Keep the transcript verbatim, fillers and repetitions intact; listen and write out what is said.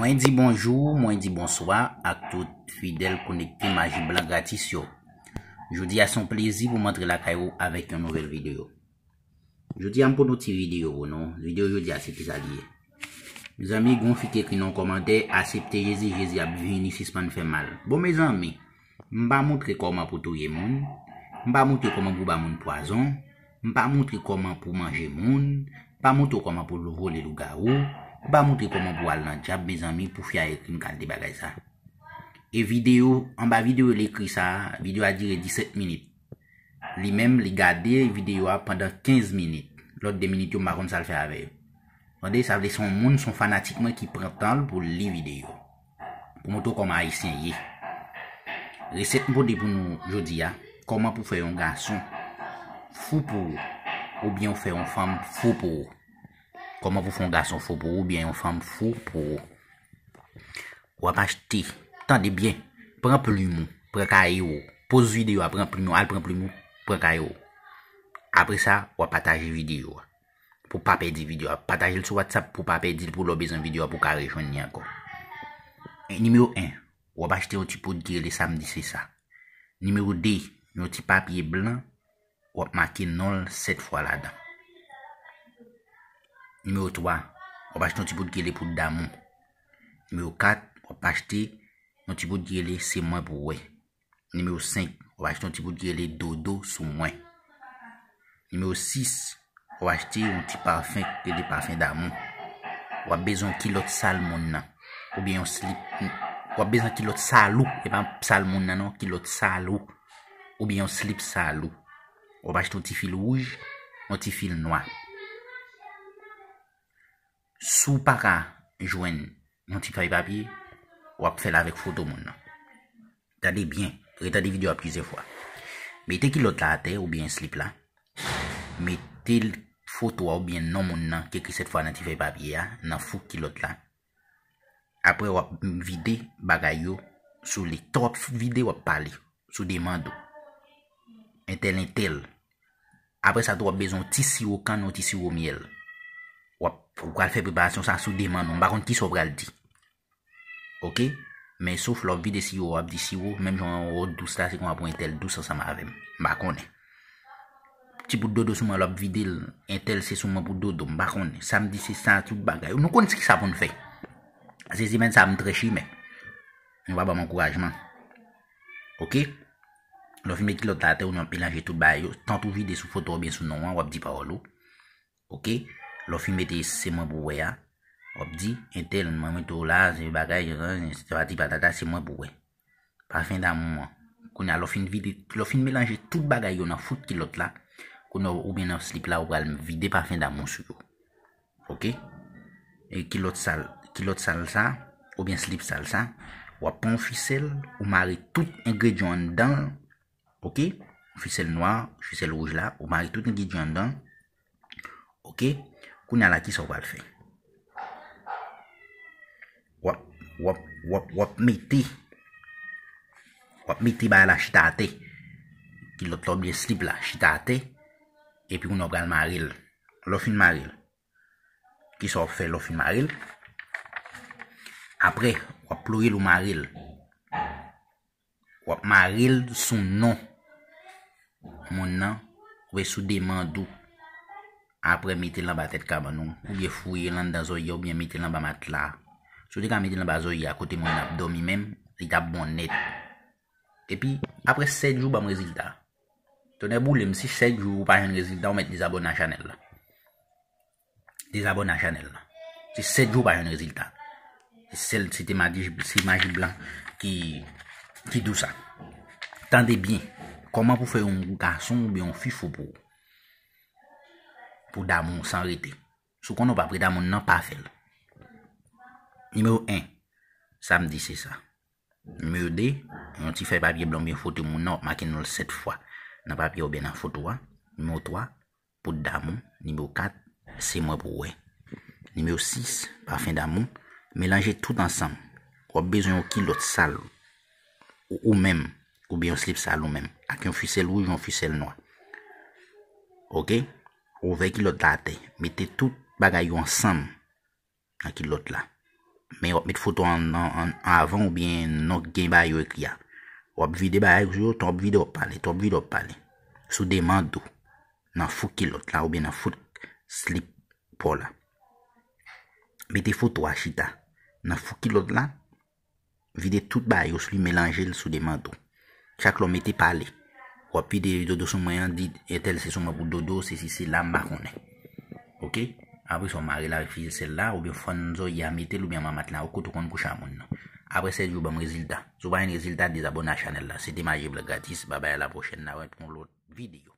Mwen di bonjou, mwen di bonswa ak tout fidèl konekte Maji Blan gratis yo. Jodi a se yon plezi pou m antre lakay ou avèk yon nouvèl videyo. Jodi a m pote yon ti videyo pou nou. Videyo jodi a se kisa li ye? Mezanmi, gen yon fi ki ekri nan yon kòmantè, "Aksepte Jezi, Jezi ap vini, sispann fè mal." Bon, mezanmi, m pa montre kòman pou touye moun, m pa montre kòman pou ba moun pwazon, m pa montre kòman pou manje moun, m pa montre w kòman pou vole lougawou, m pa montre kòman pou al nan dyab, mezanmi, pou fi a ekri m kalite bagay sa. E videyo, anba videyo li ekri sa a, videyo a dire disèt minit. Li menm, li gade videyo a pandan kenz minit. Lòt de minit yo, m pa konn sa l fè avè yo. Tande, sa vle se yon moun, se yon fanatik mwen ki pran tan l pou l li videyo. Pou montre w kòman Ayisyen ye. Resèt m pote pou nou jodi a, kòman pou fè yon gason fou pou ou, oubyen ou fè yon fanm fou pou ou. Kòman pou fè yon gason fou pou ou, oubyen yon fanm fou pou ou. W ap achte. Tande byen. Pran plim ou, pran kaye w. Poz videyo a, pran plim ou, al pran plim ou, pran kaye w. Apre sa, w ap pataje videyo a. Pou w pa pèdi videyo a. Pataje l sou WhatsApp pou w pa pèdi l, pou lè w bezwen videyo a pou w ka rejwenn li ankò. E nimewo en, w ap achte yon ti poud ki rele Samdi se sa. Nimewo de, yon ti papye blan, w ap make non l sèt fwa ladan. Nimewo twa, w ap achte yon ti poud ki rele poud damou. Nimewo kat, w ap achte yon ti poud ki rele se mwen pou wè. Nimewo senk, w ap achte yon ti poud ki rele dodo sou mwen. Nimewo sis, w ap achte yon ti pafen ki rele pafen damou. W ap bezwen yon kilòt sal moun nan, oubyen yon slip. W ap bezwen kilòt sal ou, e pa sal moun nan non, kilòt sal ou, oubyen yon slip sal ou. W ap achte yon ti fil wouj, yon ti fil nwa. Si w pa ka jwenn yon ti fèy papye, w ap fè l avèk foto moun nan. Tande byen, retande videyo a plizyè fwa. Mete kilòt la atè oubyen slip la. Mete l, foto a oubyen non moun nan ki ekri sèt fwa nan ti fèy papye a nan fou kilòt la. Apre, w ap vide bagay yo sou li. Tan w ap vide, w ap pale sou demann ou. Entèl, entèl. Apre sa tou, w ap bezwen yon ti siwo kann, yon ti siwo myèl. W ap, ou pral fè preparasyon sa sou demann ou. M pa konn kisa w pral di. Oke? Men sof lè w ap vide siwo, w ap di siwo, menm jan w dous la, se konsa pou entèl dous ansanm avè m. M pa konnen. Ti bout dodo sou mwen, lè w ap vide l, entèl se sou mwen pou dodo, m pa konnen. Samdi se sa, tout bagay. Nou konn kisa pou n fè. Se semèn sa, m trè chimè. Nou pa ban m ankourajman. Oke? Lè w fin met kilòt la atè, ou nan melanje tout bagay yo. Tan tou vide sou foto oubyen sou non an, w ap di pawòl ou. Oke? Lè w fin mete se mwen pou wè a, w ap di, entèl, mwen mete w la, se bagay, se pati patata, se mwen pou wè. Pafen damou an. Kounye a, lè w fin vide, lè w fin melanje tout bagay yo nan fout kilòt la, kounye a, oubyen nan slip la, ou pral vide pafen damou sou yo. Oke? E kilòt sal, kilòt sal sa, oubyen slip sal sa, w ap pran yon fisèl, ou mare tout engredyan anndan l, oke? Yon fisèl nwa, fisèl wouj la, ou mare tout engredyan anndan l, oke? Kounye a la, kisa w pral fè? W ap, w ap, w ap, w ap mete, w ap mete bagay la chita atè. Kilòt la oubyen slip la chita atè. Epi kounye a w pral mare l. Lè w fin mare l, kisa w ap fè lè w fin mare l? Apre, w ap ploye l ou mare l. W ap mare l sou non moun nan, oubyen sou demann ou. Apre, mete l anba tèt kabann ou, oubyen fouye l anndan zòrye a, oubyen mete l anba matla. Si w te ka mete l anba zòrye a kote moun nan ap dòmi menm, li t ap bon nèt. Epi, apre sèt jou, ban m rezilta. Tonnè boule m, si sèt jou ou pa jwenn rezilta, ou mèt dezabòne a chanèl la. Dezabòne a chanèl la. Se sèt jou ou pa jwenn rezilta. Se sèl, se te maji, se maji blan ki, ki di w sa. Tande byen. Kòman pou fè yon gason oubyen yon fi fou pou ou? Pou damou san rete. Si w konnen w pa pre damou nan, pa fè l. Nimewo en, Samdi se sa. Nimewo de, yon ti fèy papye blan oubyen foto moun nan, w ap make non l sèt fwa nan papye a oubyen nan foto a. Nimewo twa, poud damou. Nimewo kat, se mwen pou wè. Nimewo sis, pafen damou. Melanje tout ansanm. W ap bezwen yon kilòt sal ou, ou menm, oubyen yon slip sal ou menm, ak yon fisèl wouj, yon fisèl nwa. Oke? Ouvè kilòt la atè. Mete tout bagay yo ansanm nan kilòt la. men w ap met foto an, an, an avan oubyen non k gen bagay yo ekri a. W ap vide bagay yo, tan w ap vide w ap pale, tan w ap vide w ap pale. Sou demann ou, nan fou kilòt la oubyen nan fou slip pa w la. Mete foto a chita nan fou kilòt la, vide tout bagay yo sou li, melanje l sou demann ou. Chak lè w mete pale, w ap vide dodo sou mwen an, di entèl se sou mwen pou dodo, se si se la, m pa konnen. Oke? Apre sa, w mare l avèk fizisèl la, oubyen fann zòrye a mete l, oubyen manmat la, ou kote w konn kouche a moun nan. Apre sèt jou, ban m rezilta. Si w pa jwenn rezilta, dezabòne a chanèl la. Se te Maji Blan Gratis, babay, a la pwochèn, n a wè pou yon lòt videyo.